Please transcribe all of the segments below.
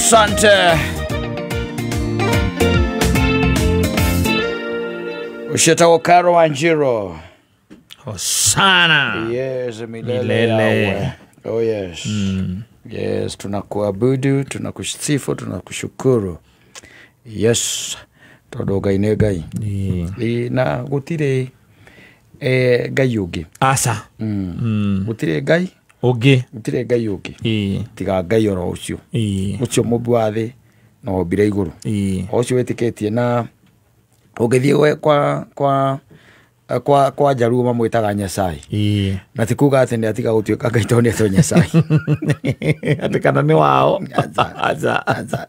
Asante. Ucetagwo Caro Wanjiru. Hosana. Yes, milele, Milele. Yawe. Oh yes. Yes, tunakuabudu, tunakusifu, tunakushukuru. Yes, tondu Ngai nĩ Ngai. Ĩ, na gũtirĩ Ngai ũngĩ. Aca. Gũtirĩ Ngai, Ũngĩ. gũtirĩ Ngai ũngĩ. Ĩĩ. Tiga Ngai oro ũcio. Ĩĩ. Ũcio mũmbi wa thĩ na wombire igũrũ. Ĩĩ. O ũcio wĩtĩkĩtie na ũngĩthiĩ kwa Njaruo mamwĩtaga Nyasaye. Ĩĩ. Na ti kuga atĩ nĩ atiga gũtuĩka Ngai tondũ nĩ etwo Nyasaye. Atĩ kana nĩ wao. Aca. Aca. Aca.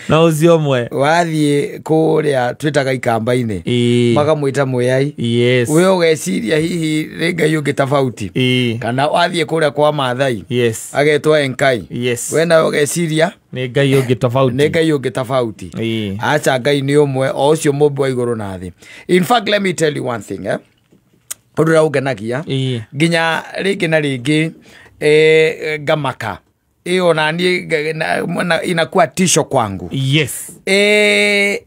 No ũcio ũmwe. Wathiĩ kũrĩa twĩtaga ikamba-inĩ Ĩĩ. makamwĩta Mwĩai. Yes. We ũgeciria hihi nĩ Ngai ũngĩ tofauti. Ĩĩ. Kana wathiĩ kũrĩa kwa Maathai Yes. agetwo Enkai. Yes. We nawe ũgeciria Nĩ Ngai ũngĩ tofauti. nĩ Ngai ũngĩ tofauti. Ĩĩ. Aca, Ngai nĩ ũmwe, o ũcio mũmbi wa igũrũ na thĩ. In fact, let me tell you one thing, eh? Ũndũ ũrĩa ũngenagia Ĩĩ. nginya rĩngĩ na rĩngĩ ngamaka ĩyo na niĩ inakuwa tisho kwangu. Yes.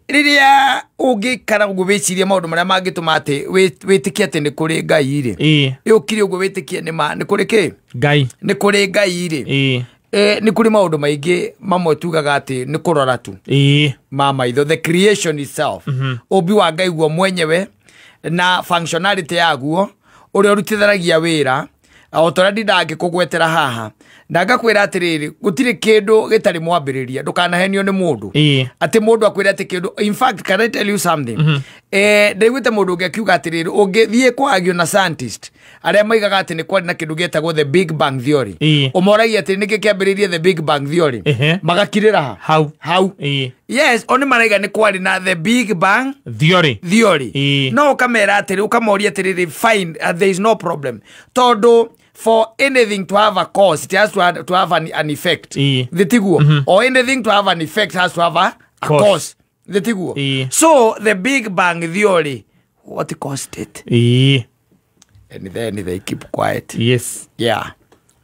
Rĩrĩa ũngĩikara ũguo wĩcirie maũndũ marĩa mangĩtũma atĩ wĩtĩkie atĩ nĩ kũrĩ Ngai rĩ, Ĩĩ. ũkire ũguo wĩtĩkie nĩ ma nĩ kũrĩ kĩ, Ngai. nĩ kũrĩ Ngai rĩ, Ĩĩ. nĩ kũrĩ maũndũ maingĩ mamwe tugaga atĩ nĩ kũrora tu Ĩĩ. ma maitho, the creation itself, ũmbi wa Ngai guo mwenyewe na functionality yaguo ũrĩa ũrutithanagia wĩra, o ta ũrĩa ndindaga ngĩkũgwetera haha na ngakwĩra atĩrĩrĩ, gũtirĩ kĩndũ gĩtarĩ mwambĩrĩria. Ndũkanahenio nĩ mũndũ Ĩĩ. atĩ mũndũ akwĩra atĩ kĩndũ. In fact, can I tell you something? Ndaiguĩte mũndũ ũngĩ akiuga atĩrĩrĩ, ũngĩthiĩ kwagio na scientist arĩa maigaga atĩ nĩ kwarĩ na kĩndũ gĩetagwo the big bang theory, Ĩĩ. ũmoragia atĩ nĩkĩ kĩambĩrĩirie the big bang theory, magakirĩra ha Hau. hau. Ĩĩ. Yes, o nĩ maraiga nĩ kwarĩ na the big bang Theory. theory. Ĩĩ. No ũkamera atĩrĩ, ũkamoria atĩrĩrĩ, fine, there is no problem, tondũ for anything to have a cause, it has to have an effect. Ĩĩ. Thĩ tiguo? Or anything to have an effect has to have a Cause. cause. Thĩ tiguo? Ĩĩ. So the big bang theory, what caused it? Ĩĩ. And then they keep quiet. Yes. Yeah,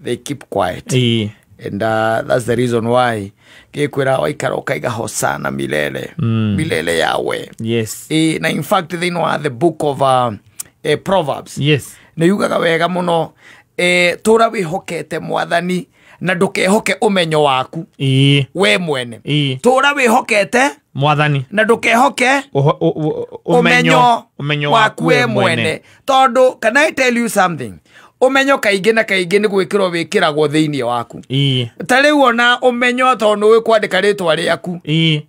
they keep quiet. Ĩĩ. And that's the reason why gĩkwĩra waikara ũkaiga hosana milele, milele yawe. Yes. Na in fact thĩinĩ wa the book of Proverbs Yes. nĩ yugaga wega mũno, tũra wĩhokete mwathani na ndũkehoke ũmenyo waku Ĩĩ. we mwene. Ĩĩ. Tũra wĩhokete Mwathani. na ndũkehoke ũmenyo ũmenyo waku we mwene, tondũ can I tell you something? Ũmenyo kaingĩ na kaingĩ nĩ gwĩkĩrwo wĩkĩragwo thĩinĩ waku. Ĩĩ. Ta rĩu ona ũmenyo, tondũ nĩ ũĩ kwandĩka rĩtwa rĩaku, Ĩĩ.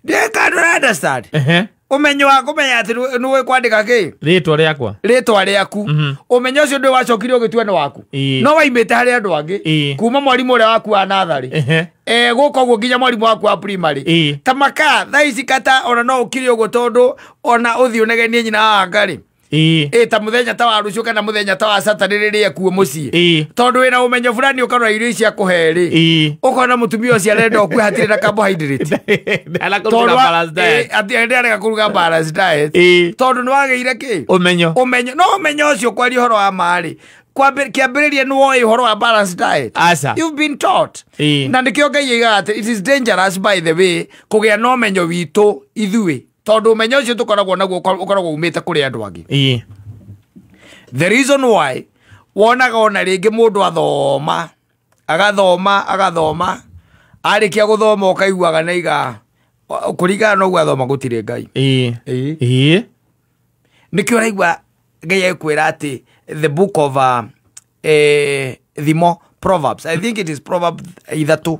ndĩkandũ understand? Ehe. Ũmenyo wa kũmenya atĩ nĩ ũĩ kwandĩka kĩ Rĩtwa rĩakwa. Rĩtwa rĩaku, ũmenyo ũcio ndũĩ wacokire ũgĩtua nĩ waku, Ĩĩ. no waimĩte harĩ andũ angĩ, Ĩĩ. kuma mwarimũ ũrĩa waku wa natharĩ, gũka ũguo nginya mwarimũ waku wa primary. Ĩĩ. Ta maka thaa ici kata ona no ũkire ũguo, tondũ ona ũthiĩ ũnegenie nyina wa ngarĩ, Ĩĩ. ta mũthenya ta wa rũciũ kana mũthenya ta wa Saturday rĩrĩa ekuo mũciĩ, Ĩĩ. tondũ wĩna ũmenyo fulani, ũkarora irio ici akũhe rĩ, Ĩĩ. ũkona mũtumia ũcio arenda ũkue hatirĩ na carbohydrate. Ndanakuruga balance diet. Atĩ kũruga balanced diet. Ĩĩ. Tondũ nĩ wagĩire kĩ? Ũmenyo. Ũmenyo. No ũmenyo ũcio, kwaria ũhoro wa marĩ, kĩambĩrĩria nĩ woĩ ũhoro wa balanced diet? Aca. You've been taught. Ĩĩ. Na nĩkĩo Ngai aigaga atĩ it is dangerous, by the way, kũgĩa na ũmenyo witũ ithuĩ, tondũ ũmenyo ũcio tũkoragwo naguo ũkoragwo umĩte kũrĩ andũ angĩ. Ĩĩ. The reason why wonaga ona rĩngĩ mũndũ athoma, agathoma, agathoma, arĩkia gũthoma ũkaiguaga nĩ aiga kũringana na ũguo athoma gũtirĩ Ngai. Ĩĩ. Ĩĩ. Ĩĩ. Nĩkĩo ũraigua Ngai ekwĩra atĩ the book of thimo, Proverbs, I think it is Proverb 3,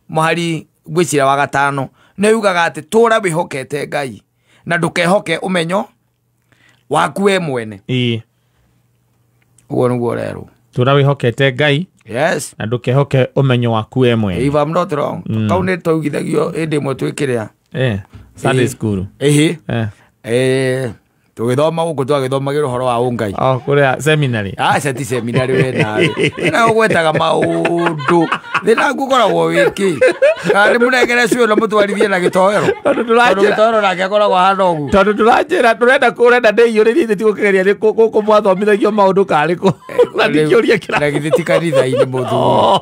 mũhari ngwĩciria wa 5, nĩ yugaga atĩ tũra wĩhokete Ngai na ndũkehoke ũmenyo waku we mwene. Ĩĩ. Ũguo nĩguo ũrerwo. Tũra wĩhokete Ngai Yes. na ndũkehoke ũmenyo waku we mwene. If I'm not wrong, kau nĩ twaugithagio hĩndĩ ĩmwe twĩkĩrĩa Sunday Ĩĩ. school. Ĩhĩ. Tũgĩthoma gũkũ twagĩthomagĩra ũhoro wa ũngai. Oh, kũrĩa seminary. Aca, ti seminary, we nawe wena ũgwetaga maũndũ thĩna waku ũkoragwo wĩkĩ, kana nĩ mũnengere cuĩ na mũtwarithie na gĩtoero? Tondũ Tondũ gĩtoero nake akoragwo ahana ũguo. Tondũ tũranjĩra tũrenda kũrenda ndĩiyũrĩrie ithe tigũkĩgeria nĩ gũkũ mwathomithagio maũndũ karĩ kũ na ti kĩũria kĩra Na githĩ ti kanitha-inĩ, mũthuri?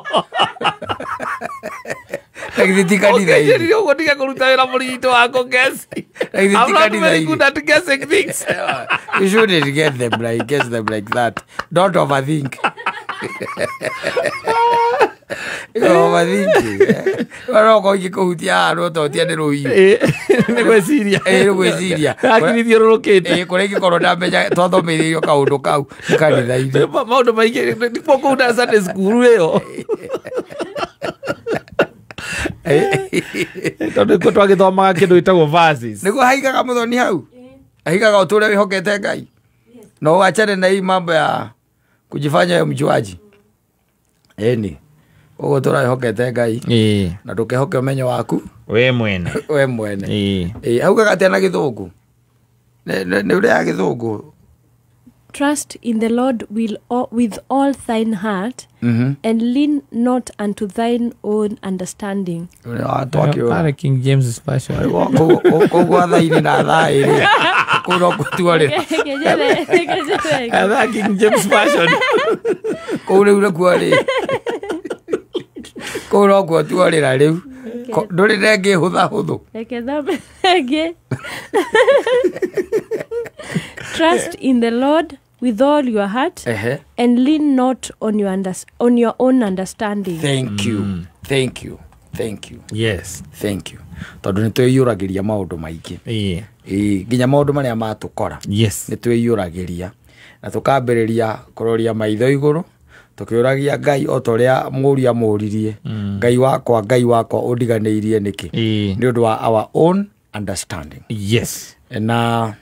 Na githĩ ti kanitha-inĩ? Ũkĩnjĩrire ũguo ndige kũruta wĩra mũritũ wa kũguess. Na githĩ I'm ti not very kanitha-inĩ? good at guessing things. You shouldn't get them like guess them like that. Don't overthink. You're overthinking. Waroko igĩkũhutia haha no totia nĩ rũhiũ. Nĩ gwĩciria. Ĩ, nĩ gwĩciria. Hakiri thiũrũrũkĩte. Ĩ, kũrĩa ingĩkorwo ndamenya twathomeithĩirio kaũndũ kau nĩ kanitha-inĩ. Maũndũ maingĩ nĩkuo kũu na Sunday school ĩyo. Tondũ nĩkuo twagĩthomaga kĩndũ gĩtagwo verses. Nĩguo haigaga mũthoni hau. Haigaga ũtũre wĩhokete Ngai. Na uachane na hii mambo ya kujifanya wewe mjuaji. Eni. Ũguo tũra wĩhokete Ngai. Ĩĩ. Na ndũkehoke ũmenyo waku We mwene. we mwene. Ĩĩ. Ĩ, augaga atĩa na gĩthũngũ? Nĩ ũrĩa ya gĩthũngũ. Trust in the Lord with all thine heart, and lean not unto thine own understanding. Ũrĩa watwakĩũra. Arĩ King James version. Kũu gwa thaa-inĩ na thaa ĩrĩ kũu no gũtuarĩra. Athaa King James version. Kũu rĩu nĩkuo rĩ kũu no kuo tuarĩra rĩu. Ndũrĩ na ĩngĩ hũthahũthũ. Reke thome ĩngĩ. Trust in the Lord with all your heart, Ehe. and lean not on your on your own understanding. Thank you. Thank you. Thank you. Yes. Thank you. Tondũ nĩ twĩiyũragĩria maũndũ maingĩ. Ĩĩ. Ĩĩ, nginya maũndũ marĩa matũkora. Yes. Nĩ twĩiyũragĩria na tũkambĩrĩria kũroria maitho igũrũ tũkĩũragia Ngai o ta ũrĩa mũũria mũũririe. Ngai wakwa, Ngai wakwa ũndiganĩirie nĩkĩ? Ĩĩ. Nĩ ũndũ wa our own understanding. Yes. Na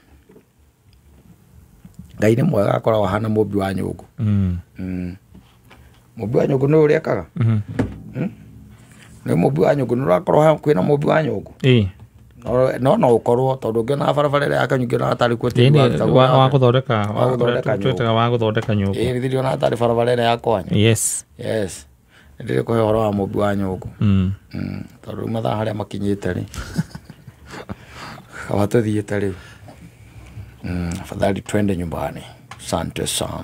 Ngai nĩ mwega akoragwo ahana mũmbi wa nyũngũ. Mũmbi wa nyũngũ nĩ ũrĩa ekaga? Nĩ mũmbi wa nyũngũ nĩ ũrakorwo kwĩna mũmbi wa nyũngũ? Ĩĩ. No ũkorwo tondũ ũngĩona barabara ĩrĩa ya Kanyuki ũngĩona tarĩ kuo tĩri Ĩĩ, warutagwo wa gũthondeka Wa gũthondeka nyũngũ. twĩtaga wa gũthondeka nyũngũ. Ĩĩ, githĩ ndĩrona tarĩ barabara ĩrĩa ya kwanya. Yes. Yes. Nĩ ndĩrĩ kũhe ũhoro wa mũmbi wa nyũngũ. Tondũ rĩu mathaa harĩa makinyĩte rĩ kaba tũthiĩte rĩu. Afadhali twende nyumbani. Asante sana.